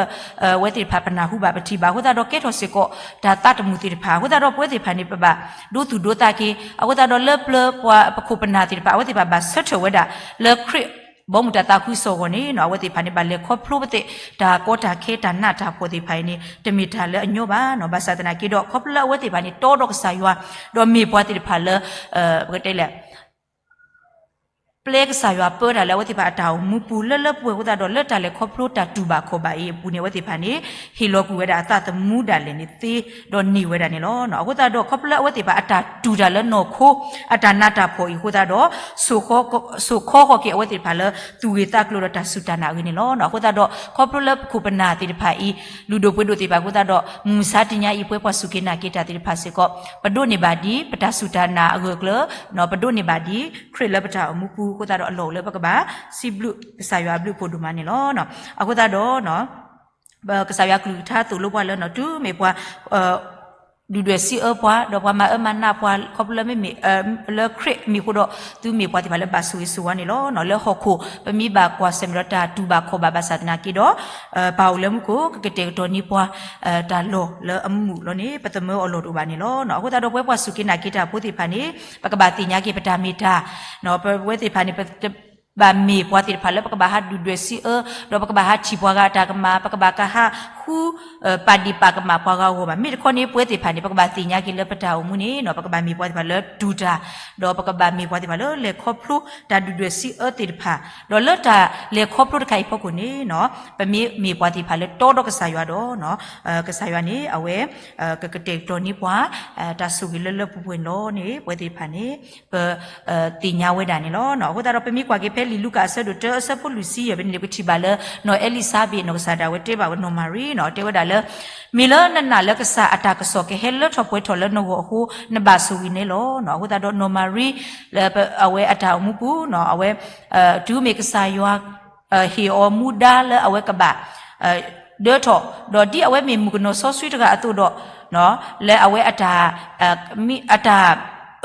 အဝဲသ့ၣ်တဖၣ်ပနၢ်ဟူဘၣ် ပထံၣ်ဘၣ်အဃိသတးဒီး ကဲထီၣ်စ့ၢ်ကီး တၢ်သးတမုာ်သ့ၣ်တဖၣ်အဃိသတးဒီး ပဝဲသ့ၣ်တဖၣ်န့ၣ် ပဘၣ်ဒိသူၣ်ဒိသးက့ၤ အဃိသတးဒီး လၢပျၢၤပှၤပခိၣ်ပနၢ်သ့ၣ်တဖၣ် အဝဲသ့ၣ်တဖၣ်ဘၣ်ဆၢထၢၣ်ဝဲဒၣ် လၢခရံာ်ဘီမုၢ်တၢ်သးခုကစီၣ်အဂီၢ်န့ၣ်နီၤ အဝဲသ့ၣ်တဖၣ်န့ၣ် ဘၣ်လဲၤခီဖျိပသ့ၣ် တၢ်ကီတၢ်ခဲတၢ်နးတၢ်ဖှီၣ်သ့ၣ်တဖၣ်အံၤန့ၣ် တမ့ၢ်တၢ်လၢအညီဘၣ်နီၤ ဘၣ်ဆၣ်သနာ်က့ဒီး ခီဖျိလၢအဝဲသ့ၣ်တဖၣ်န့ၣ် တီဒီးကစၢ်ယွၤ ဒီးမ့ၢ်ပှၤသ့ၣ်တဖၣ်လၢ ပကတဲလဲၣ် ပျဲကစၢ်ယွၤပၢတၢ်လၢအဝဲသ့ၣ်တဖၣ်အတၢ်အိၣ်မူပူၤ လၢလၢပှဲၤပှဲၤအဃိသတးဒီး လၢတၢ်လဲၤခီဖျိတၢ်တူၢ်ဘၣ်ခီၣ်ဘၣ်အံၤအပူၤန့ၣ် အဝဲသ့ၣ်တဖၣ်န့ၣ် ဟ့ၣ်လီၤကွံာ်ဝဲဒၣ်အသးသမူဒၣ်လဲာ်န့ၣ်သ့ ဒီးန့ၢ်ဝဲဒၣ်န့ၣ်လီၤ. အဃိသတးဒီး ခီဖျိလၢအဝဲသ့ၣ်တဖၣ်အတၢ်တူၢ်တၢ်လၢနီၢ်ခိ အတၢ်နးတၢ်ဖှီၣ်အံၤအဃိသတးဒီး စိာ်ခီဃီၤက့ၤအဝဲသ့ၣ်တဖၣ်လၢ သူၣ်ဂ့ၤသးကျိၤဒီးတၢ်စူၢ်တၢ်နာ်အဂ့ၢ်န့ၣ်လီၤ. အဃိသတးဒီး ခီဖျိလၢပခိၣ်ပနၢ်သ့ၣ်တဖၣ်အံၤ လုၢ်ဒိၣ်ပှ့ၤဒိၣ်သ့ၣ်တဖၣ်အဃိသတးဒီး မုၢ်မဆါတနံၤအံၤ ပဝဲပှၤစူၢ်က့ၤနာ်က့ၤတၢ်သ့ၣ်တဖၣ်စ့ၢ်ကီး ပဒိးန့ၢ်ဘၣ်ဒ် ပတၢ်စူၢ်တၢ်နာ်အဂၢၢ်အကျၢၤ ပဒိးန့ၢ်ဘၣ်ဒ် ခရံာ်လၢပတၢ်အိၣ်မူပူၤအဃိသတးဒီး အလီၢ်အိၣ်လၢပကဘၣ် စံးဘျုးကစၢ်ယွၤအဘျုးအဖှိၣ်ဒိၣ်မးန့ၣ်လီၤ. အဃိသတးဒီး ကစၢ်ယွၤကလုၢ်ကထါသိၣ်လိပှၤလၢ တုၤမ့ၢ်ပှၤ ဒုၣ်ဒွဲၣ်စံးအၢပှၤ ဒီးပှၤမၤအၢမၤနးပှၤ ခီဖျိလၢမ့မ့ၢ် လၢခရံာ်အမံၤအဃိဒီး သုမ့ၢ်ပှၤသ့ၣ်တဖၣ်လၢဘၣ်ဆိၣ်ဂ့ၤဆိၣ်ဝါန့ၣ်လီၤ. လၢဟီၣ်ခိၣ် ပမ့ၢ်ဘၣ်ကွၢ်ဆၢၣ်မဲာ်ဒီးတၢ်တူၢ်ဘၣ်ခီၣ်ဘၣ်ဘၣ်ဆၣ်သနာ်က့ဒီး ပၢ်အိၣ်လၢမူခိၣ် ကကတဲာ်ကတီၤန့ၢ်ပှၤ တၢ်လီၢ်လၢအမုာ်လီၤန့ၣ် ပသမၢအီၤလီၢ်တအိၣ်ဘၣ်န့ၣ်လီၤ. အဃိသတးဒီး ပဝဲပှၤစူၢ်က့ၤနာ်က့ၤတၢ်ဖိသ့ၣ်တဖၣ်န့ၣ် ပကဘၣ်သ့ၣ်ညါက့ၤပတၢ်မ့ၢ်တၢ် ပဝဲသ့ၣ်တဖၣ်န့ၣ် ပ ဘၣ်မ့ၢ်ပှၤသ့ၣ်တဖၣ်လၢပကဘၣ်ဟးဒုၣ်ဒွဲၣ်စံးအၢ ဒီးပကဘၣ်ဟးထံၣ်ပှၤဂၤအတၢ်ကမၣ် ပကဘၣ်ကဟးဃု ပာ်ဒ့ၣ်ပာ်ကမၣ်ပှၤဂၤအဂီၢ်ဘၣ်. မ့ၢ်တခီန့ၣ် ပဝဲသ့ၣ်တဖၣ်န့ၣ် ပကဘၣ်သ့ၣ်ညါက့ၤလၢပတၢ်အိၣ်မူန့ၣ် ပကဘၣ်မ့ၢ်ပှၤသ့ၣ်တဖၣ်လၢတူၢ်တၢ် ဒီးပကဘၣ်မ့ၢ်ပှၤသ့ၣ်တဖၣ်လၢလဲၤခီဖျိတၢ်ဒုၣ်ဒွဲၣ်စံးအၢသ့ၣ်တဖၣ် ဒီးလၢတၢ်လဲၤခီဖျိတခါအံၤအဖီခိၣ်န့ၣ် ပမ့ၢ်မ့ၢ်ပှၤသ့ၣ်တဖၣ်လၢတီဒီးကစၢ်ယွၤဒီး ကစၢ်ယွၤန့ၣ် အဝဲ ကကတဲာ်ကတီၤန့ၢ်ပှၤ တၢ်ဆိၣ်ဂ့ၤလၢလၢပှဲၤပှဲၤန့ၣ်လီၤန့ၣ် ပဝဲသ့ၣ်တဖၣ်န့ၣ် ပ သ့ၣ်ညါဝဲဒၣ်န့ၣ်လီၤ. အဃိသတးဒီး ပမ့ၢ်ကွၢ်က့ၤဖဲလံာ်လူၤကၣ်အဆၢဒိၣ်တၢအဆၢဖိလွံၢ်ဆံယဲၢ်ဖဲန့ၣ် ပထံၣ်ဘၣ်လၢ နီၢ်အ့လံၤစါဘ့း နီၢ်ကစၢ်ဒၣ်ဝဲတဲဘၣ်ဝဲနီၢ်မၤရံနီၤ တဲဝဲဒၣ်လၢ မ့ၢ်လၢနနာ်လၢကစၢ်အတၢ်ကစီၣ်ကဟဲလၢထီၣ်ပှဲၤထီၣ်လၢနဂီၢ်အဃိ နဘၣ်ဆိၣ်ဂ့ၤန့ၣ်လီၤ. အဃိသတးဒီးနီၢ်မၤရံ လၢအဝဲအတၢ်အိၣ်မူပူၤနီၤ အဝဲ တုၤမ့ၢ်ကစၢ်ယွၤ ဟ့ၣ်အီၤမူဒါလၢအဝဲကဘၣ် ဒၢထီၣ် ဒီးဒ်အဝဲမ့ၢ်မုၣ်ကနီၤစီဆှံတဂၤအသိးဒီး လၢအဝဲအတၢ် မ့ၢ်အတၢ်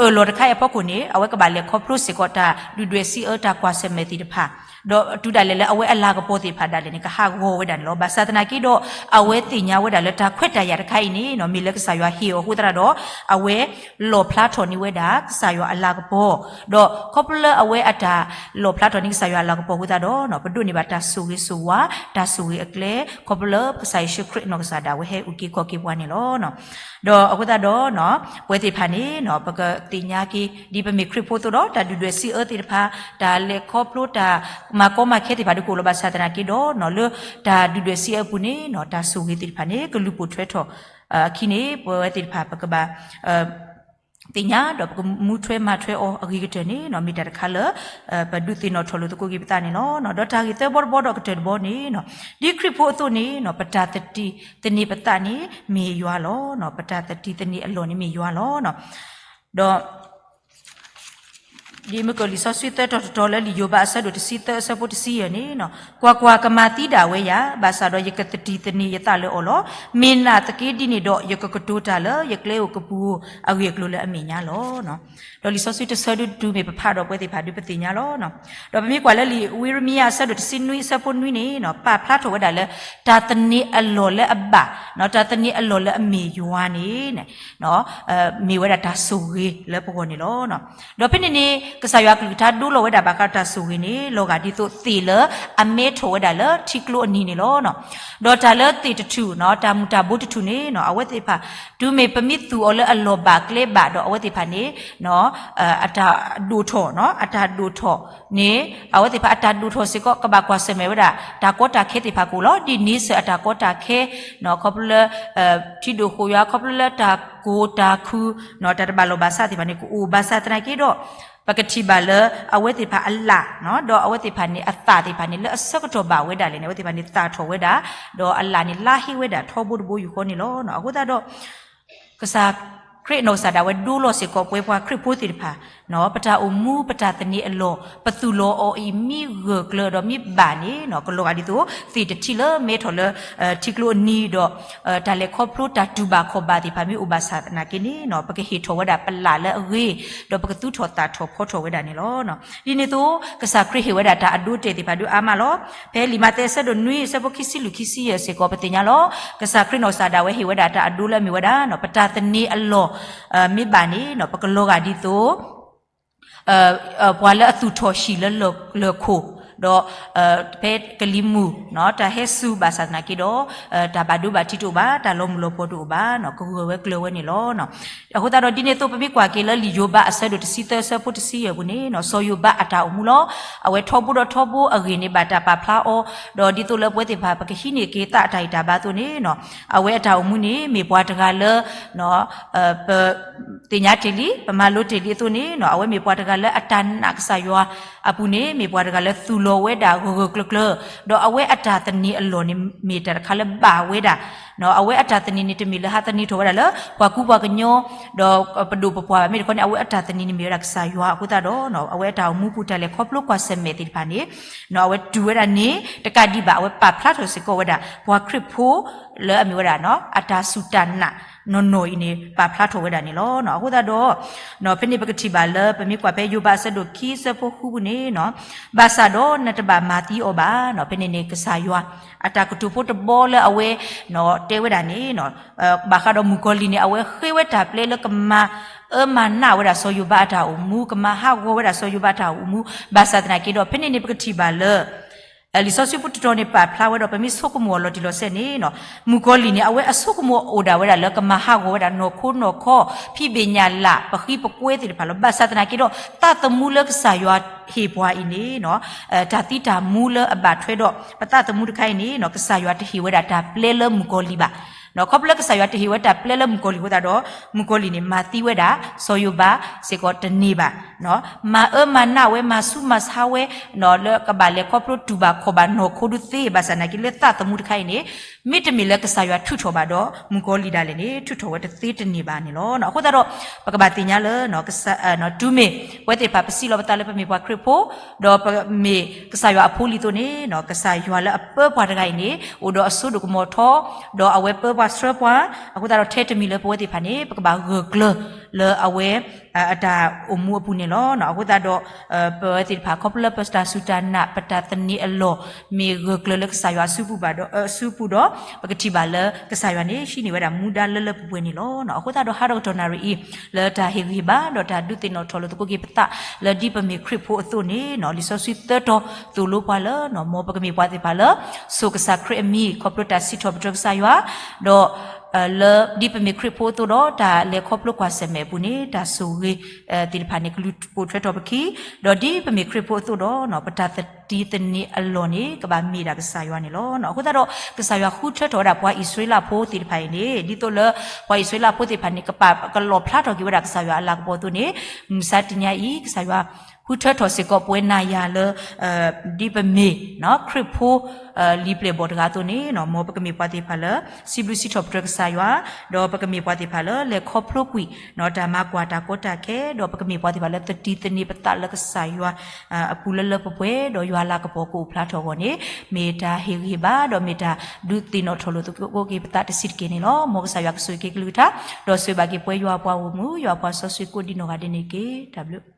အၢၣ်လီၤတခါအံၤအဖီခိၣ်န့ၣ် အဝဲကဘၣ်လဲၤခီဖျိစ့ၢ်ကီးတၢ်ဒုၣ်ဒွဲၣ်စံးအၢတၢ်ကွၢ်ဆၢၣ်မဲာ်သ့ၣ်တဖၣ် ဒီးတုၤဒၣ်လဲာ်လၢအဝဲအလၤကပီၤသ့ၣ်တဖၣ်ဒၣ်လဲာ်န့ၣ် ကဟးဂီၤဝဲဒၣ်န့ၣ်လီၤ. ဘၣ်ဆၣ်သနာ်က့ဒီး အဝဲသ့ၣ်ညါဝဲဒၣ်လၢတၢ်ခွဲးတၢ်ယာ်တခါအံၤန့ၣ်နီၤ မ့ၢ်လၢကစၢ်ယွၤဟ့ၣ်အီၤအဃိသတးဒီး အဝဲလီၣ်ဖျါထီၣ်န့ၢ်ဝဲဒၣ်ကစၢ်ယွၤအလၤကပီၤ ဒီးခီဖျိလၢအဝဲအတၢ်လီၣ်ဖျါထီၣ်န့ၢ်ကစၢ်ယွၤအလၤကပီၤအဃိသတးဒီး ပဒိးန့ၢ်ဘၣ်တၢ်ဆိၣ်ဂ့ၤဆိၣ်ဝါ တၢ်ဆိၣ်ဂ့ၤအကျဲ ခီဖျိလၢကစၢ်ယ့ၣ်ၡူးခရံာ်နီၢ်ကစၢ်ဒၣ်ဝဲဟဲအုၣ်က့ၤခီၣ်က့ၤပှၤန့ၣ်လီၤ. ဒီးအဃိသတးဒီး ပဝဲသ့ၣ်တဖၣ်န့ၣ် ပကသ့ၣ်ညါက့ၤ ဒ်ပမ့ၢ်ခရံာ်ဖိအသိးဒီး တၢ်ဒုၣ်ဒွဲၣ်စံးအၢသ့ၣ်တဖၣ် တၢ်လဲၤခီဖျိတၢ်မၤကီမၤခဲသ့ၣ်တဖၣ်ဒုးကအိၣ်လီၤ. ဘၣ်ဆၣ်သနာ်က့ဒီး လၢတၢ်ဒုၣ်ဒွဲၣ်စံးအၢအပူၤန့ၣ် တၢ်ဆိၣ်ဂ့ၤသ့ၣ်တဖၣ်န့ၣ် ကလူၤပိာ်ထွဲထီၣ်အခံန့ၣ် ပဝဲသ့ၣ်တဖၣ်ပကဘၣ် သ့ၣ်ညါဒီးပကမူထွဲမၤထွဲအီၤအဂ့ၤကတၢၢ်န့ၣ် မ့ၢ်တၢ်တခါလၢ ပဒုးသ့ၣ်နီၣ်ထီၣ်လိာ်သကိးက့ၤပသးန့ၣ်လီၤ. ဒီးတၢ်ဂ့ၢ်သၢဘီတဘီဒီးကတၢၢ်တဘီန့ၣ် ဒ်ခရံာ်ဖိအသိးန့ၣ် ပတၢ်သတံၢ်သန့ၤပသးန့ၣ်မ့ၢ်ယွၤလီၤ. ပတၢ်သတံၢ်သန့ၤအလီၢ်န့ၣ်မ့ၢ်ယွၤလီၤ. ဒီး ဒ်မ့ၢ်ကလံာ်စီဆှံသၢတီၤတတီၤလၢလံာ်ယိၤဘးအဆၢဒိၣ်တဆံသၢအဆၢဖိတဆံယဲၢ်န့ၣ် ကွၢ်ကွၢ်, ကမၤသံဒၣ်ဝဲယၤ, ဘၣ်ဆၣ်ဒီးယကသတံၢ်သန့ၤယသးလၢအီၤလီၤ. မ့ၢ်နာ်သက့ဒ်န့ၣ်ဒီး ယကကတိၤတၢ်လၢယကျဲဧိၤကပူၤဧိၤ အဂ့ၢ်အကျိၤလၢအမဲာ်ညါလီၤ. ဒီးလံာ်စီဆှံတဆၢဒုးတုၤမ့ၢ်ပဖးဒီးပဝဲသ့ၣ်တဖၣ်ဒုးပသ့ၣ်ညါလီၤ. ဒီးပမ့ၢ်ကွၢ်လၢလံာ်ဝံရမံယၤအဆၢဒိၣ်တဆံနွံအဆၢဖိနွံန့ၣ် ပာ်ဖျါထီၣ်ဝဲဒၣ်လၢ တၢ်သန့ၤအလီၢ်လၢအဘၣ်, တၢ်သန့ၤအလီၢ်လၢအမ့ၢ်ယွၤန့ၣ် မ့ၢ်ဝဲဒၣ်တၢ်ဆိၣ်ဂ့ၤလၢပဂီၢ်န့ၣ်လီၤ. ဒီးဖဲန့ၣ်န့ၣ် ကစၢ်ယွၤအကလုၢ်ကထါဒိလီၤဝဲဒၣ်ဘၣ်ဃးတၢ်ဆိၣ်ဂ့ၤန့ၣ် လီၤဂာ်ဒ်သိးသ့ၣ်လၢအမဲထီၣ်ဝဲဒၣ်လၢထံကျိအနံၤန့ၣ်လီၤ. ဒီးတၢ်လၢသ့ၣ်တထူၣ်, တၢ်မူၤတၢ်ဘိတထူၣ်န့ၣ် အဝဲသ့ၣ်တဖၣ် တုၤမ့ၢ်ပမ့ၢ်သူၣ်အီၤလၢအလီၢ်ဘၣ်ကျဲဘၣ်ဒီး အဝဲသ့ၣ်တဖၣ်န့ၣ် အတၢ်ဒိၣ်ထီၣ်, အတၢ်ဒိၣ်ထီၣ်န့ၣ် အဝဲသ့ၣ်တဖၣ်အတၢ်ဒိၣ်ထီၣ်စ့ၢ်ကီး ကဘၣ်ကွၢ်ဆၢၣ်မဲာ်ဝဲဒၣ် တၢ်ကီတၢ်ခဲသ့ၣ်တဖၣ်ကအိၣ်လီၤ. ဒ်န့ဆၢၣ်အတၢ်ကီတၢ်ခဲ ခီဖျိလၢ ထံဒိၣ်ဃိၣ်ယွၤ ခီဖျိလၢတၢ်ကိၢ်တၢ်ခုၣ် တၢ်တဘၣ်လိာ်ဘၣ်စးသ့ၣ်တဖၣ်န့ၣ် ကအိၣ်ဘၣ်ဆၣ်သနာ်က့ဒီး ပကထံၣ်ဘၣ်လၢအဝဲသ့ၣ်တဖၣ်အလၢ် ဒီးအဝဲသ့ၣ်တဖၣ်န့ၣ် အသးသ့ၣ်တဖၣ်န့ၣ် လၢအဆၢကတီၢ်ဘၣ်ဝဲဒၣ်လဲာ်န့ၣ် အဝဲသ့ၣ်တဖၣ်န့ၣ်သၣ်ထီၣ်ဝဲဒၣ် ဒီးအလၢ်န့ၣ်လါဟ့ဝဲဒၣ်ထီဘိတဘိယူၢ်ဃီန့ၣ်လီၤ. အဃိသတးဒီး ကစၢ်ခရံာ်နီၢ်ကစၢ်ဒၣ်ဝဲဒိလီၤစ့ၢ်ကီးပဝဲပှၤခရံာ်ဖိသ့ၣ်တဖၣ်, ပတၢ်အိၣ်မူပတၢ်သန့ၤအလီၢ် ပသူၣ်လီၤအီၤအံၤမ့ၢ်ဂၢၢ်ကျၢၤဒီးမ့ၢ်ဘၣ်န့ၣ် ကလီၤဂာ်ဒ်သိး သ့ၣ်တထံၣ်လၢမဲထီၣ်လၢ ထံကျိအနံၤဒီး တၢ်လဲၤခီဖျိတၢ်တူၢ်ဘၣ်ခီၣ်ဘၣ်သ့ၣ်တဖၣ်မ့ၢ်အိၣ်ဘၣ်ဆၣ်သနာ်က့န့ၣ် ပကဟ့ၣ်ထီၣ်ဝဲဒၣ်ပလၢ်လၢအဂ့ၤ, ဒီးပကသူၣ်ထီၣ်သၣ်ထီၣ်ဖီထီၣ်ဝဲဒၣ်န့ၣ်လီၤ. ဒ်န့ၣ်အသိး ကစၢ်ခရံာ်ဟ့ၣ်ဝဲဒၣ်တၢ်အဒိတဲာ်သ့ၣ်တဖၣ်ဒုးအါမးလီၤ. ဖဲလံာ်မးသဲအဆၢဒိၣ်နွံအဆၢဖိခံဆံလွံၢ်ခံဆံယဲၢ်စ့ၢ်ကီးပသ့ၣ်ညါလီၤ. ကစၢ်ခရံာ်နီၢ်ကစၢ်ဒၣ်ဝဲဟ့ၣ်ဝဲဒၣ်တၢ်အဒိလၢအမ့ၢ်ဝဲဒၣ် ပတၢ်သန့ၤအလီၢ် မ့ၢ်ဘၣ်န့ၣ် ပကလီၤဂာ်ဒ်သိး ပှၤလၢအသူၣ်ထီၣ်ဟံၣ်လၢလၢၢ်ခိၣ်, ဒီး ဖဲကလံၤမုၢ် တၢ်ဟဲစူၤဘၣ်ဆၣ်သနာ်က့ဒီး တၢ်ဘၣ်ဒိဘၣ်ထံးတအိၣ်ဘၣ်, တၢ်လီၤမုၢ်လီၤပှီၤတအိၣ်ဘၣ်, ကဂၢၢ်ဝဲကျၢၤဝဲန့ၣ်လီၤ. အဃိသတးဒီးဒ်န့ၣ်အသိး ပမ့ၢ်ကွၢ်က့ၤလၢလံာ်ယိၤဘးအဆၢဒိၣ်တဆံသၢအဆၢဖိတဆံယဲၢ်ပူၤန့ၣ် စီၤယိၤဘးအတၢ်အိၣ်မူလီၤ. အဝဲထီဘိဒီးထီဘိအဂ့ၢ်န့ၣ်ဘၣ်တၢ်ပာ်ဖျါအီၤ, ဒီးဒ်သိးလၢပဝဲသ့ၣ်တဖၣ် ပကဟံးန့ၢ်က့ၤသးအတၢ်ဂံၢ်တၢ်ဘါအသိးန့ၣ် အဝဲအတၢ်အိၣ်မူန့ၣ် မ့ၢ်ပှၤတဂၤလၢ ပသ့ၣ်ညါတ့ၢ်လံ ပမၤလိတ့ၢ်လံအသိးန့ၣ် အဝဲမ့ၢ်ပှၤတဂၤလၢအတၢ်နာ်ကစၢ်ယွၤအပူၤန့ၣ် မ့ၢ်ပှၤတဂၤလၢသူၣ်လီၤဝဲဒၣ်ဂၢၢ်ဂၢၢ်ကျၢၤကျၢၤ, ဒီးအဝဲအတၢ်သန့ၤအလီၢ်န့ၣ် မ့ၢ်တၢ်တခါလၢဘၣ်ဝဲဒၣ် အဝဲအတၢ်သန့ၤန့ၣ် တမ့ၢ်လၢဟးသန့ၤထီၣ်ဝဲဒၣ်လၢ ပှၤကူပှၤကညီ ဒီးပဒိၣ်ပပှၢ်ဘၣ်, မ့ၢ်တခီန့ၣ် အဝဲအတၢ်သန့ၤန့ၣ်မ့ၢ်ဝဲဒၣ်ကစၢ်ယွၤအဃိသတးဒီး အဝဲအတၢ်အိၣ်မူပူၤတၢ်လဲၤခီဖျိကွၢ်ဆၢၣ်မဲာ်သ့ၣ်တဖၣ်န့ၣ် အဝဲတူၢ်ဝဲဒၣ်န့ၣ် တကးဒံးဘၣ် အဝဲပာ်ဖျါထီၣ်စ့ၢ်ကီးဝဲဒၣ် ပှၤခရံာ်ဖိလၢအမ့ၢ်ဝဲဒၣ် အတၢ်စူၢ်တၢ်နာ်နီၢ်နီၢ်အံၤန့ၣ် ပာ်ဖျါထီၣ်ဝဲဒၣ်န့ၣ်လီၤ. အဃိသတးဒီး ဖဲန့ၣ်ပကထံၣ်ဘၣ်လၢ ပမ့ၢ်ကွၢ်ဖဲယိၤဘးအဆၢဒိၣ်ခံအဆၢဖိဃုပူၤန့ၣ် ဘၣ်ဆၣ်ဒီးနတဘၣ်မၤသံအီၤဘၣ်. ဖဲန့ၣ်န့ၣ် ကစၢ်ယွၤ အတၢ်ကတိၤဖိတဘီလၢအဝဲ တဲဝဲဒၣ်န့ၣ် ဘၣ်ဃးဒီးမုၣ်ကီၤလံၢ်န့ၣ် အဝဲဃ့ဝဲတၢ်ပျဲလၢကမၤအၢမၤနးဝဲဒၣ်စီၤယိၤဘးအတၢ်အိၣ်မူ, ကမၤဟးဂီၤဝဲဒၣ်စီၤယိၤဘးအတၢ်အိၣ်မူ, ဘၣ်ဆၣ်သနာ်က့ဒီး ဖဲန့ၣ်န့ၣ် ပကထံၣ်ဘၣ်လၢ လံာ်စီဆှံဖိတတီၤန့ၣ် ပာ်ဖျါဝဲဒီး ပမ့ၢ်ဆိကမိၣ်အီၤလီၤတံၢ်လီၤဆဲးန့ၣ် မုၣ်ကီၤလံၢ်န့ၣ် အဝဲအဆိကမိၣ်အိၣ်ဒၣ်ဝဲဒၣ်လၢကမၤဟးဂီၤဝဲဒၣ်နီၢ်ခိနီၢ်ခီ, ဖံးဘ့ၣ်ညၣ်လၢ်, ပဃံပကွဲသ့ၣ်တဖၣ်လီၤ. ဘၣ်ဆၣ်သနာ်က့ဒီး သးသမူလၢကစၢ်ယွၤဟ့ၣ်ပှၤအံၤန့ၣ် တၢ်သံတၢ်မူလၢအဘၣ်ထွဲဒီး ပသးသမူတခါအံၤန့ၣ် ကစၢ်ယွၤတဟ့ၣ်ဝဲဒၣ်တၢ်ပျဲလၢမုၣ်ကီၤလံၢ်ဘၣ်. ခီဖျိလၢကစၢ်ယွၤတဟ့ၣ်ဝဲတၢ်ပျဲလၢမုၣ်ကီၤလံၢ်အဃိသတးဒီး မုၣ်ကီၤလံၢ်န့ၣ် မၤသံဝဲဒၣ် စီၤယိၤဘးစ့ၢ်ကီးတန့ၢ်ဘၣ်. မၤအၢမၤနးဝဲ မၤဆူးမၤဆါဝဲ လၢကဘၣ်လဲၤခီဖျိတူၢ်ဘၣ်ခီၣ်ဘၣ်နီၢ်ခိဒုးသ့, ဘၣ်ဆၣ်သနာ်က့လၢသးသမူတခါအံၤန့ၣ် မ့တမ့ၢ်လၢကစၢ်ယွၤထုးထီၣ်ဘၣ်ဒီး မုၣ်ကီၤလံၢ်ဒၣ်လဲာ်န့ၣ် ထုးထီၣ်ဝဲတသ့တန့ၢ်ဘၣ်န့ၣ်လီၤ. အဃိသတးဒီး ပကဘၣ်သ့ၣ်ညါလၢ တုၤမ့ၢ်ပဝဲသ့ၣ်တဖၣ်ပစံးလီၤပသးလၢပမ့ၢ်ပှၤခရံာ်ဖိ ဒီးပမ့ၢ်ကစၢ်ယွၤအဖိလံၤအသိးန့ၣ် ကစၢ်ယွၤလၢအပၢပှၤတဂၤအံၤန့ၣ် အိၣ်ဒီးအစိဒိၣ်ကမီၤထီ ဒီးအဝဲပၢပှၤဆှၢပှၤ, အဃိသတးဒီးထဲတမံၤလၢပဝဲသ့ၣ်တဖၣ်န့ၣ် ပကဘၣ်ဂၢၢ်ကျၢၤလၢအဝဲ အတၢ်အိၣ်မူအပူၤန့ၣ်လီၤ. အဃိသတးဒီး ပဝဲသ့ၣ်တဖၣ် ခီဖျိလၢပတၢ်စူၢ်တၢ်နာ် ပတၢ်သန့ၤအလီၢ် မ့ၢ်ဂၢၢ်ကျၢၤလၢကစၢ်ယွၤအစုပူၤဘၣ်ဒီး အစုပူၤဒီး ပကထံၣ်ဘၣ်လၢကစၢ်ယွၤန့ၣ် ဟံးန့ၢ်ဝဲဒၣ်မူဒါလၢလၢပှဲၤပှဲၤန့ၣ်လီၤ. အဃိသတးဒီး ဟးဒီးကတီၢ်နၣ်ရံၣ်အံၤ လၢတၢ်ဟ့ၣ်ဂံၢ်ဟ့ၣ်ဘါ ဒီးတၢ်ဒုးသ့ၣ်နီၣ်ထီၣ်လိာ်သကိးက့ၤပသး လၢဒ်ပမ့ၢ်ခရံာ်ဖိအသိးန့ၣ် လံာ်စီဆှံသၢတီၤသိၣ်လိပှၤလၢ မ်ပကမ့ၢ်ပှၤသ့ၣ်တဖၣ်လၢ စိာ်ကစၢ်ခရံာ်အမံၤ ခီဖျိတၢ်စံးထီၣ်ပတြၢၤကစၢ်ယွၤ, ဒီး လၢဒ်ပမ့ၢ်ခရံာ်ဖိအသိးဒီး တၢ်လဲၤခီဖျိကွၢ်ဆၢၣ်မဲာ်အပူၤန့ၣ် တၢ်ဆိၣ်ဂ့ၤသ့ၣ်တဖၣ်န့ၣ် ကလူၤပိာ်ထွဲထီၣ်ပခံ, ဒီးဒ်ပမ့ၢ်ခရံာ်ဖိအသိးဒီး ပတၢ်သတံၤသန့ၤအလီၢ်န့ၣ် ကဘၣ်မ့ၢ်ဒၣ်ကစၢ်ယွၤန့ၣ်လီၤ. အဃိသတးဒီး ကစၢ်ယွၤဃုထၢထီၣ်ဝဲဒၣ်ပှၤအံၣ်စရ့လးဖိသ့ၣ်တဖၣ်အံၤန့ၣ် ဒ်သိးလၢပှၤအံၣ်စရ့လးဖိသ့ၣ်တဖၣ်န့ၣ် ကပာ်ကလီၣ်ဖျါထီၣ်က့ၤဝဲဒၣ်ကစၢ်ယွၤအလၤကပီၤအသိးန့ၣ် မုၢ်မဆါတနံၤအံၤ ကစၢ်ယွၤဃုထၢထီၣ်စ့ၢ်ကီးပဝဲနၤယၤလၢ ဒ်ပမ့ၢ် ခရံာ်ဖိ လံာ်ပျဲၢ်ဘီၣ်တဂၤအသိးန့ၣ် မ်ပကမ့ၢ်ပှၤသ့ၣ်တဖၣ်လၢ စံးဘျုးစံးထီၣ်ပတြၢၤကစၢ်ယွၤ, ဒီးပကမ့ၢ်ပှၤသ့ၣ်တဖၣ်လၢ လဲၤခီဖျိကွံာ် တၢ်မၤကွၢ်တၢ်ကီတၢ်ခဲ, ဒီးပကမ့ၢ်ပှၤသ့ၣ်တဖၣ်လၢသတံၤသန့ၤပသးလၢကစၢ်ယွၤအပူၤလၢလၢပှဲၤပှဲၤ, ဒီးယွၤအလၤကပီၤကအိၣ်ဖျါထီၣ်အဂီၢ်န့ၣ် မ့ၢ်တၢ်ဟ့ၣ်ဂံၢ်ဟ့ၣ်ဘါ ဒီးမ့ၢ်တၢ်ဒုးသ့ၣ်နီၣ်ထီၣ်လိာ်သကိးက့ၤပသးတဆံးတက့ၢ်န့ၣ်လီၤ. မ်ကစၢ်ယွၤကဆိၣ်ဂ့ၤက့ၤကလုၢ်ကထါ ဒီးဆိၣ်ဂ့ၤဘၣ်က့ၤပဝဲယွၤအပှၤဂီၢ်မုၢ် ယွၤအပှၤစီဆှံကိးဒံနီၢ်ဂၤဒဲးန့ၣ်တက့ၢ်. တၢ်ဘျုး